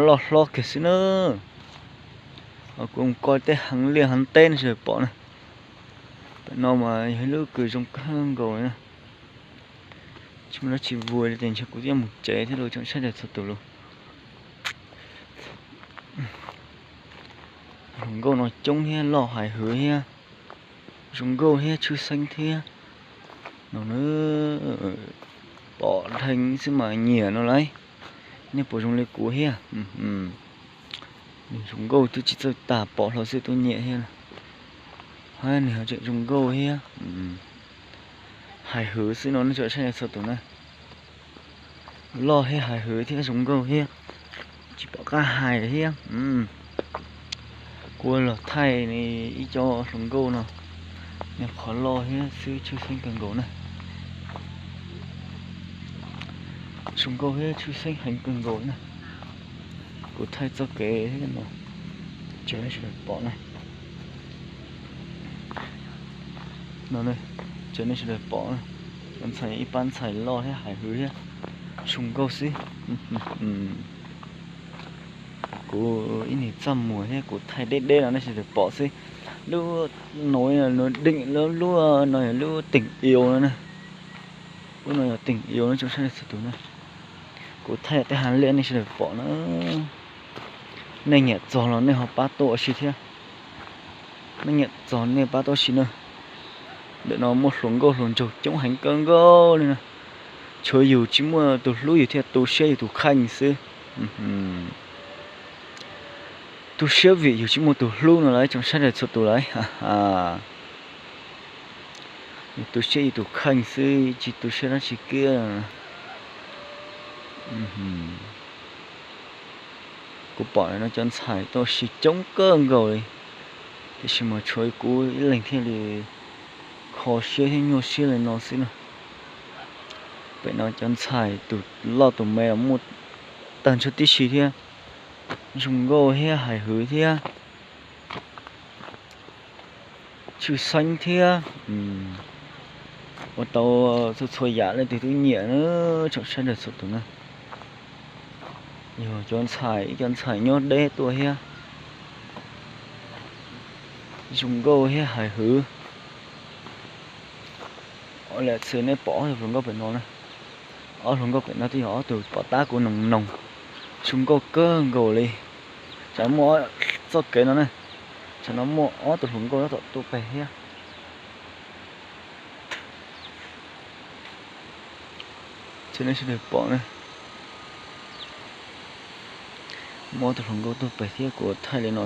loj hlob kiag xwb na. Kuv mus koj tej heev liaj heev teb nej sawv daws pom na. Pem no mas yog ib lub kws zoo kawg nkaus na. Tsis muaj dab tsi vua li ces ntshe kuv twb yuav mus tsev thiab los tsoom saib sawv daws txhua tus los. Hluas nkauj no coob thiab loj hais hwv thiab, zoo nkauj thiab tshwj xeeb thiab no na. Pom dheev xwb mas nyiam no lauj. Nej puas zoo li kuv thiab? Nws zoo nkauj twb tsis txawj tag, pom hlo xwb twb nyiam thiab. Hab nws ho tseem zoo nkauj thiab, hais hwv xwb no nej tsoom saib sawv daws txhua tus na. Loj thiab hais hwv thiab zoo nkauj thiab, tsis pom qab hais thiab. Kuv los thaij ib co hluas nkauj no, nws qhov loj thiab xwb tshwj xeeb kawg nkaus na. Zoo nkauj thiab tshwj xeeb heev kawg nkaus na. Kuv thaij txoj kev no, tso nej sawv daws pom na. No, tso nej sawv daws pom, cov ntxhais ib pab ntxhais loj thiab hais hwv thiab, zoo nkauj xwb. Kuv ib niag txaj muag thiab kuv thaij deb deb no nej sawv daws pom xwb. Lub no, lub deem, lub no yog lub teem Iu no na. Lub no yog teem Iu no tsoom saib sawv daws txhua tus na. Kuv thaij tej hav liaj nej sawv daws pom na. Nej nyiam txog los nej ho pab tuaj ua si thiab. Nej nyiam txog nej pab tuaj ua si na. Ntawm no muaj hluas nkauj hluas nraug coob heev kawg nkaus li na. Tshuav yus tsis muaj tus hlub yus thiaj tu siab yus tus kheej xwb. Tu siab vim yus tsis muaj tus hlub no lauj tsoom saib sawv daws txhua tus lauj. Yus tu siab yus tus kheej xwb tsis tu siab dab tsi kiag. Kuv pom no cov ntxhais tuaj ua si coob kawg nkaus li, tiam sis mas tshuav kuv ib leeg thiaj li kho siab thiab nyuaj siab li no xwb na. Pem no cov ntxhais tus loj tus me los muaj tag ntsho tib si thiab, zoo nkauj thiab hais hwv thiab, tshwj xeeb thiab, ua tau txhua txhua yam leej twg twb nyiam na, tsoom saib sawv daws txhua tus na. Yog cov ntxhais, ib cov ntxhais nyob deb tuaj thiab, zoo nkauj thiab hais hwv. Ua li txhia nej pom ob tug hluas nkauj pem no na, ob hluas nkauj pem no twb yog ob tug pom tab kuv noog noog, zoo nkauj kawg nkaus li. Tsam muaj txoj kev no na, tsam no muaj ob tug hluas nkauj nyob tom tuaj pem thiab. Txhia nej sawv daws pom na, muaj ob tug hluas nkauj tuaj pem thiab kuv thaij li no